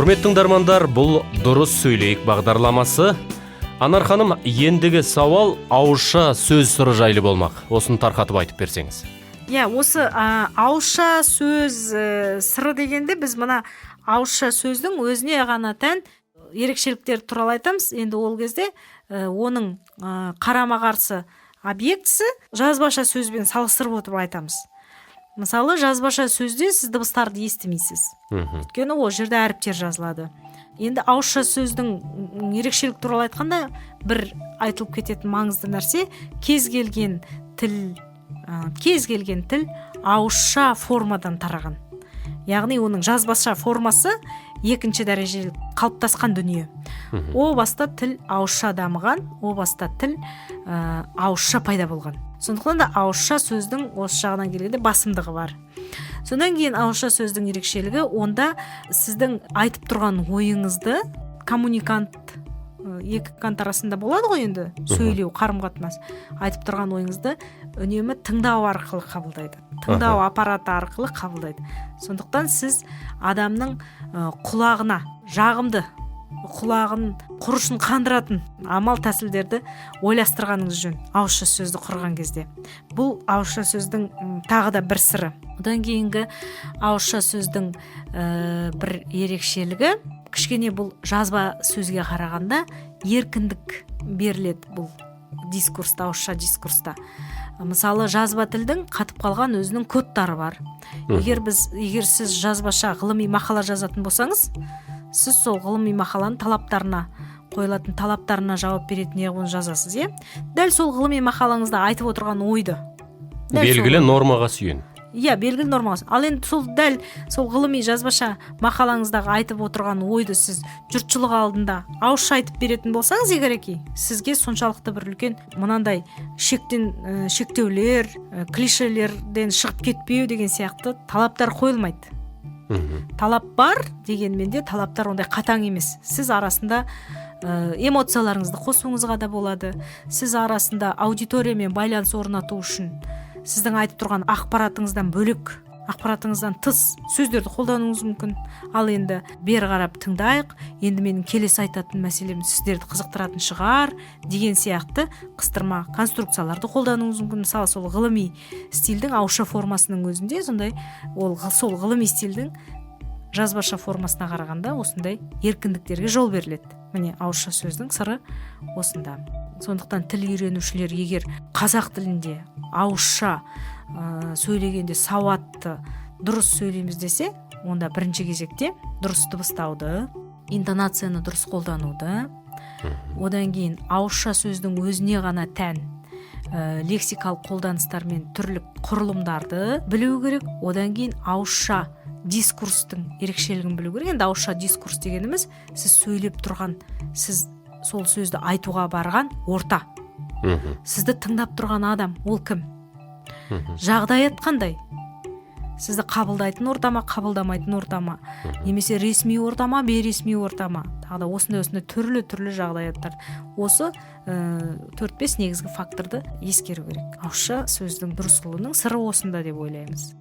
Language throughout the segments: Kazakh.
Құрметті тыңдармандар, бұл «Дұрыс сөйлейік» бағдарламасы. Анар ханым, ендігі сауал ауызша сөз сыры жайлы болмақ. Осыны тарқатып айтып берсеңіз. Иә, осы ауызша сөз сыры дегенде, біз мына ауызша сөздің өзіне ғана тән ерекшеліктері туралы айтамыз. Енді ол кезде оның қарама қарсы объектісі жазбаша сөзбен салыстырып отырып айтамыз. Мысалы, жазбаша сөзде сіз дыбыстарды естімейсіз, өйткені ол жерде әріптер жазылады. Енді ауызша сөздің ерекшелігі туралы айтқанда, бір айтылып кететін маңызды нәрсе: кез келген тіл ауызша формадан тараған, яғни оның жазбаша формасы екінші дәрежелі қалыптасқан дүние. О баста тіл ауызша дамыған, о баста тіл ауызша пайда болған. Сондықтан да ауызша сөздің осы жағынан келгенде басымдығы бар. Содан кейін ауызша сөздің ерекшелігі: онда сіздің айтып тұрған ойыңызды коммуникант, екі кант арасында болады ғой енді сөйлеу, қарым қатынас, айтып тұрған ойыңызды үнемі тыңдау арқылы қабылдайды, тыңдау аппараты арқылы қабылдайды. Сондықтан сіз адамның құлағына жағымды, құлағын құрышын қандыратын амал тәсілдерді ойластырғаныңыз жөн ауызша сөзді құрған кезде. Бұл ауызша сөздің тағы да бір сыры. Одан кейінгі ауызша сөздің бір ерекшелігі: кішкене бұл жазба сөзге қарағанда еркіндік беріледі бұл дискурста, ауызша дискурста. Мысалы, жазба тілдің қатып қалған өзінің кодтары бар. Егер сіз жазбаша ғылыми мақала жазатын болсаңыз, сіз сол ғылыми мақаланың талаптарына, қойылатын талаптарына жауап беретін не оны жазасыз, иә. Дәл сол ғылыми мақалаңызда айтып отырған ойды дәл Белгілі нормаға сүйен. Иә, белгілі нормаға. Ал енді сол дәл сол ғылыми жазбаша мақалаңыздағы айтып отырған ойды сіз жұртшылық алдында ауызша айтып беретін болсаңыз, егер сізге соншалықты бір үлкен мынандай шектен шектеулер, клишелерден шығып кетпеу деген сияқты талаптар қойылмайды. Талап бар дегенмен де, талаптар ондай қатаң емес. Сіз арасында эмоцияларыңызды қосуыңызға да болады. Сіз арасында аудиториямен байланыс орнату үшін сіздің айтып тұрған ақпаратыңыздан бөлек, ақпаратыңыздан тыс сөздерді қолдануыңыз мүмкін. Ал енді бері қарап тыңдайық, енді менің келесі айтатын мәселем сіздерді қызықтыратын шығар деген сияқты қыстырма конструкцияларды қолдануыңыз мүмкін. Мысалы, сол ғылыми стильдің ауызша формасының өзінде сондай, ол сол ғылыми стильдің жазбаша формасына қарағанда осындай еркіндіктерге жол беріледі. Міне, ауызша сөздің сыры осында. Сондықтан тіл үйренушілер егер қазақ тілінде ауызша сөйлегенде сауатты, дұрыс сөйлейміз десе, онда бірінші кезекте дұрыс дыбыстауды, интонацияны дұрыс қолдануды, одан кейін ауызша сөздің өзіне ғана тән лексикалық қолданыстар мен түрлі құрылымдарды білу керек. Одан кейін ауызша дискурстың ерекшелігін білу керек. Енді ауызша дискурс дегеніміз — сіз сөйлеп тұрған, сіз сол сөзді айтуға барған орта, сізді тыңдап тұрған адам ол кім, жағдаят қандай, сізді қабылдайтын орта ма, қабылдамайтын орта ма, немесе ресми орта ма, бейресми орта ма, тағы да осындай осындай түрлі түрлі жағдаяттар. Осы төрт бес негізгі факторды ескеру керек. Ауызша сөздің дұрыс сыры осында деп ойлаймыз.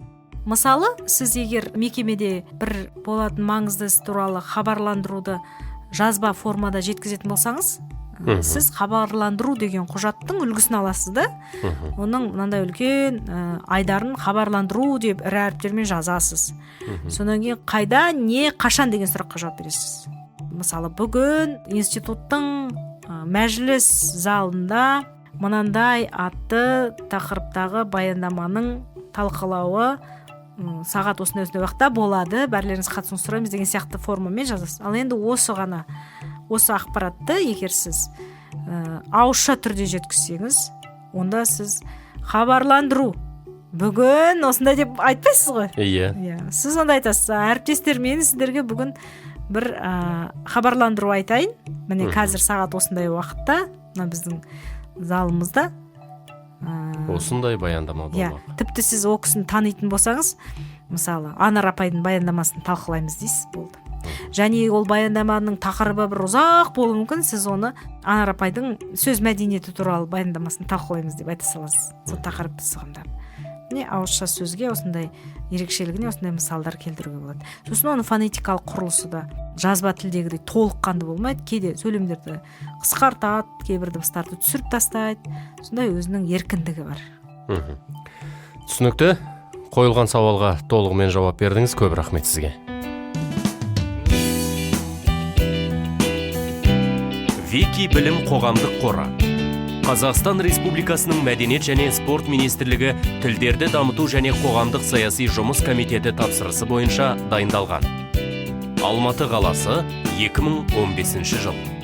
Мысалы, сіз егер мекемеде бір болатын маңызды іс туралы хабарландыруды жазба формада жеткізетін болсаңыз, сіз хабарландыру деген құжаттың үлгісін аласыз да, оның мынандай үлкен айдарын «Хабарландыру» деп ірі әріптермен жазасыз. Содан кейін қайда, не, қашан деген сұраққа жауап бересіз. Мысалы, бүгін институттың мәжіліс залында мынандай атты тақырыптағы баяндаманың талқылауы сағат осындай осындай уақытта болады, бәрілеріңіз қатысуыңызды сұраймыз деген сияқты формамен жазасыз. Ал енді осы ғана осы ақпаратты егер сіз ауызша түрде жеткізсеңіз, онда сіз «Хабарландыру бүгін осындай» деп айтпайсыз ғой. Иә, сіз онда айтасыз: «Әріптестер, мен сіздерге бүгін бір хабарландыру айтайын. Міне, қазір сағат осындай уақытта мына біздің залымызда Осындай баяндама болмақ. Тіпті сіз ол кісіні танитын болсаңыз, мысалы, «Анар апайдың баяндамасын талқылаймыз» дейсіз, болды. Және ол баяндаманың тақырыбы бір ұзақ болуы мүмкін, сіз оны «Анар апайдың сөз мәдениеті туралы баяндамасын талқылаймыз» деп айта саласыз, сол тақырыпты сығымдап. Міне, ауызша сөзге осындай ерекшелігіне осындай мысалдар келтіруге болады. Сосын оның фонетикалық құрылысы да. Жазба тілдегідей толыққанды болмайды, кейде сөйлемдерді қысқартады, кейбір дыбыстарды түсіріп тастайды. Сондай өзінің еркіндігі бар. Түсінікті. Қойылған сауалға толығымен жауап бердіңіз. Көп рахмет сізге. Вики білім қоғамдық қоры Қазақстан Республикасының Мәдениет және спорт министрлігі Тілдерді дамыту және қоғамдық саяси жұмыс комитеті тапсырысы бойынша дайындалған. Алматы қаласы, 2015 жыл.